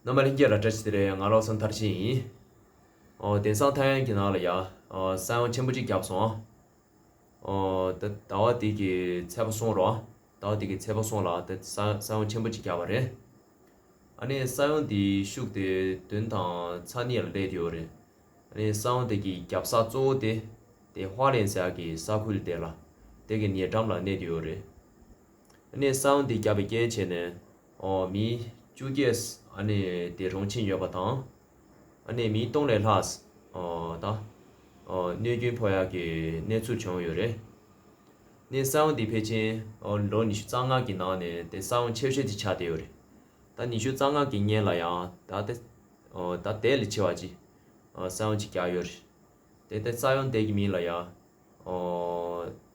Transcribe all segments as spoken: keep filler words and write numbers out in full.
རྣམ་པ་ལྷན་རྒྱས་ལ་བཀྲ་ཤིས་བདེ་ལེགས། ང་བློ་བཟང་མཐར་ཕྱིན་ཡིན། ཨོ། དེང་སང་ཐའེ་ཝན་གྱི་ནང་ལ་ཡ། ཨོ། ས་ཡོམ་ཆེན་པོ་གཅིག་བརྒྱབ་སོང་། ཨོ། ད་ཟླ་བ་འདི་གི་ཚེས་པ་གསུམ་རོ། ཟླ་བ་འདི་གི་ཚེས་པ་གསུམ་ལ་ད་ས་ས་ཡོམ་ཆེན་པོ་གཅིག་བརྒྱབ་པ་རེད། ཨ་ནི་ས་ཡོམ་འདིའི་ཤུགས་དེ་བདུན་དང་ཚེག་གཉིས་ལ་སླེབས་ཡོད་རེད། ཨ་ནི་ས་ཡོམ་དེ་གི་རྒྱབ་ས་གཙོ་བོ་དེ་དེ་ཧྭ་ལན་ཟེར་ཡག་གི་ས་ཁུལ་དེ་ལ་དེ་གི་ཉེ་འགྲམ་ལ་གནས་ཡོད་རེད། ཨ་ནི་ས་ཡོམ་འདི་བརྒྱབ་པའི་རྐྱེན་བྱས་ནས། ཨོ། མི་བཅོ་བརྒྱད་ཨ་ནི་དེ་གྲོངས་ཕྱིན་ཡོད་པ་དང་། ཨ་ནི་མི་སྟོང་ལས་ལྷག་ཨོ། ད། ཨོ། གནོད་སྐྱོན་ཕོག་ཡག་གི་གནས་ཚུལ་བྱུང་ཡོད་རེད། ནི་ས་ཡོམ་འདི་ཕལ་ཆེར། ཨོ། ལོ་ཉི་ཤུ་རྩ་ལྔ་གི་ནང་ནས་དེ་ས་ཡོམ་ཆེ་ཤོས་དེ་ཆགས་བསྡད་ཡོད་རེད། ད་ཉི་ཤུ་རྩ་ལྔ་གི་སྔོན་ལ་ཡང་ད་དེ། ཨོ། ད་དེ་ལས་ཆེ་བ་ཅིག་ཨོ། ས་ཡོམ་ཅིག་བརྒྱབ་ཡོད་རེད། དེ་དེ་ས་ཡོམ་དེ་གི་མིང་ལ་ཡ། ཨོ།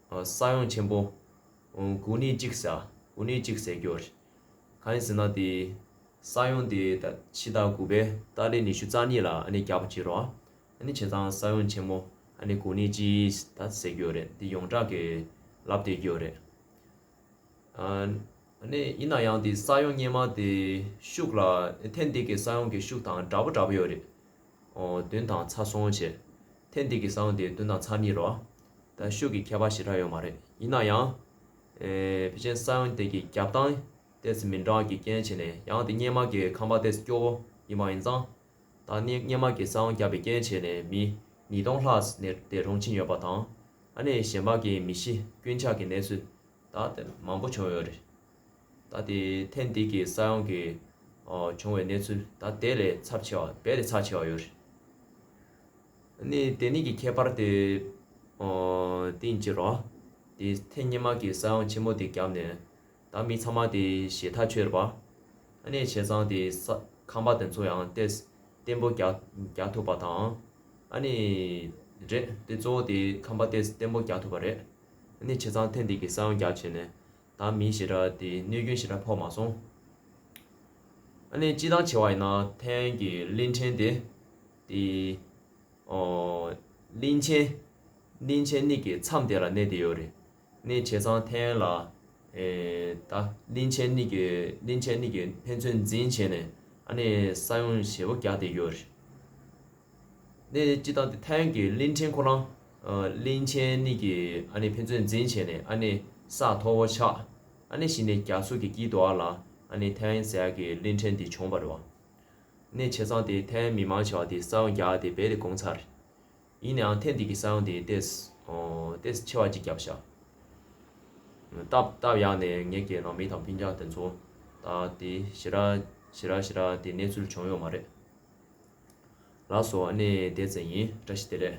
ཨོ། ས་ཡོམ་ཆེན་པོ། ཨོ། གུ་ནི་གཅིག་ཟེར། གུ་ནི་གཅིག་ཟེར་གྱི་ཡོད་རེད། གང་ཡིན་ཟེར་ན་དེ། ས་ཡོམ་དེ་ད་ཕྱི་ཟླ་དགུ་པའི་ཏ་རིག་ཉི་ཤུ་རྩ་གཉིས་ལ་ཨ་ནི་བརྒྱབ་པ་ཅིག་རོ། ཨ་ནི་བྱས་ཙང་ས་ཡོམ་ཆེན་མོ་ཨ་ནི་གུ་ནི་གཅིག་ད་ཟེར་གྱི་ཡོད་རེད། དེ་ཡོངས་གྲགས་ཀྱི་ལབ་བསྡད་ཀྱི་ཡོད་རེད། ཨ་ནི་ཡིན་ན་ཡང་དེ་ས་ཡོམ་སྔོན་མ་དེ་ཤུགས་ལ་ཐེངས་འདི་གི་ས་ཡོམ་གྱི་ཤུགས་དང་འདྲ་པོ་འདྲ་པོ་ཡོད་རེད། ཨོ། བདུན་དང་ཚེག་གསུམ་བྱས། ཐེངས་འདི་གི་ས་ཡོམ་དེ་བདུན་དང་ཚེག་གཉིས་རོ། ད་ཤུགས་ཀྱི་ཁྱད་པར་ཞེ་དྲག་ཡོད་མ་རེད། ཡིན་ན་ཡང་། ཨེ། ཕལ་ཆེར་ས་ཡོམ་དེ་གི་རྒྱབ་སྟངས་ཏོག་ཙམ་མི་འདྲ་བ་གི་རྐྱེན་བྱས་ནས་ཡང་དེ་སྔོན་མ་གི་ཁང་པ་ཏོག་ཙམ་སྐྱོ་བོ་ཡིན་པ་ཡིན་ཙང་། ད་ནི་སྔོན་མ་གི་ས་ཡོམ་བརྒྱབ་པའི་རྐྱེན་བྱས་ནས་མི་ཉིས་སྟོང་ལྷག་ནས་དེ་གྲོངས་ཕྱིན་ཡོད་པ་དང་། ཨ་ནི་གཞན་པ་གི་མི་ཤི་རྐུན་ཆག་གི་གནས་ཚུལ་ད་དེ་མང་པོ་བྱུང་ཡོད་རེད། ད་དེ་ཐེངས་འདི་གི་ས་ཡོམ་གི་ཨོ། བྱུང་བའི་གནས་ཚུལ་ད་དེ་ལས་ཚབས་ཆེ་བ་རྦད་དེ་ཚབས་ཆེ་བ་ཡོད་རེད། ཨ་ནི་དེ་གཉིས་ཀྱི་ཁྱད་པར་དེ། ཨོ། དེ་ཡིན་གྱི་རོ། དེ་ཐེངས་སྔོན་མ་གི་ས་ཡོམ་ཆེན་མོ་དེ་བརྒྱབ་ནས་ད་མི་ཚང་མ་དེ་ཞེད་ཐག་ཆོད་རེད་པ། ཨ་ནི་བྱས་ཙང་དེ་ས་ཁང་པ་དེ་ཚོ་ཡང་ཏོག་ཙམ་བརྟན་པོ་རྒྱག་རྒྱག་ཐུབ་པ་དང་། ཨ་ནི་རེད། དེ་གཙོ་བོ་དེ་ཁང་པ་ཏོག་ཙམ་བརྟན་པོ་རྒྱག་ཐུབ་པ་རེད། ཨ་ནི་བྱས་ཙང་ཐེངས་འདི་གི་ས་ཡོམ་རྒྱབ་བྱས་ནས་ད་མི་ཞེ་དྲག་དེ་གནོད་སྐྱོན་ཞེ་དྲག་ཕོག་མ་སོང་། ཨ་ནི་སྤྱིར་བཏང་བྱས་པ་ཡིན་ན་ཐའེ་ཝན་གྱི་གླིང་ཕྲན་དེ་དེ། ཨོ། གླིང་ཆེན། གླིང་ཆེན་གཉིས་ཀྱི་མཚམས་དེ་ལ་གནས་བསྡད་ཡོད་རེད། ནི་བྱས་ཙང་ཐའེ་ཝན་ལ། ཨེ། ད་གླིང་ཆེན་གཉིས་ཀྱི་གླིང་ཆེན་གཉིས་ཀྱི་ཕན་ཚུན་འཛིང་བྱས་ནས་ཨ་ནི་ས་ཡོམ་ཞེ་པོ་རྒྱག་བསྡད་ཡོད་རེད། ནི་སྤྱིར་བཏང་དེ་ཐའེ་ཝན་གྱི་གླིང་ཕྲན་ཁོ་རང་། ཨ། གླིང་ཆེན་གཉིས་ཀྱི་ཨ་ནི་ཕན་ཚུན་འཛིང་བྱས་ནས་ཨ་ནི་ས་མཐོ་བོ་ཆགས། ཨ་ནི་གཞི་ནས་རྒྱ་མཚོ་གི་དཀྱིལ་དུ་བ་ལ་ཨ་ནི་ཐའེ་ཝན་ཟེར་ཡག་གི་གླིང་ཕྲན་དེ་བྱུང་བ་རེད་བ། ནི་བྱས་ཙང་དེ་ཐའེ་ཝན་མི་མང་ཆེ་བ་དེ་ས་ཡོམ་རྒྱག་དེ་རྦད་དེ་གོམས་ཚར། ཡིན་ནའང་ཐེངས་འདི་གི་ས་ཡོམ་དེ་ཏོག་ཙམ་ཨོ། ཏོག་ཙམ་ཆེ་བ་ཅིག་བརྒྱབ་ཤག་སྟབས་སྟབས་ཡག་ནས་ངེད་ཀྱི་ནང་མི་དང་སྤུན་ཀྱག་དེ་ཚོ་ད་དེ་ཞེ་དྲག་ཞེ་དྲག་ཞེ་དྲག་དེ་གནས་ཚུལ་བྱུང་ཡོད་མ་རེད། ལགས་སོ། ཨ་ནི་དེ་ཙམ་ཡིན། བཀྲ་ཤིས་བདེ་ལེགས།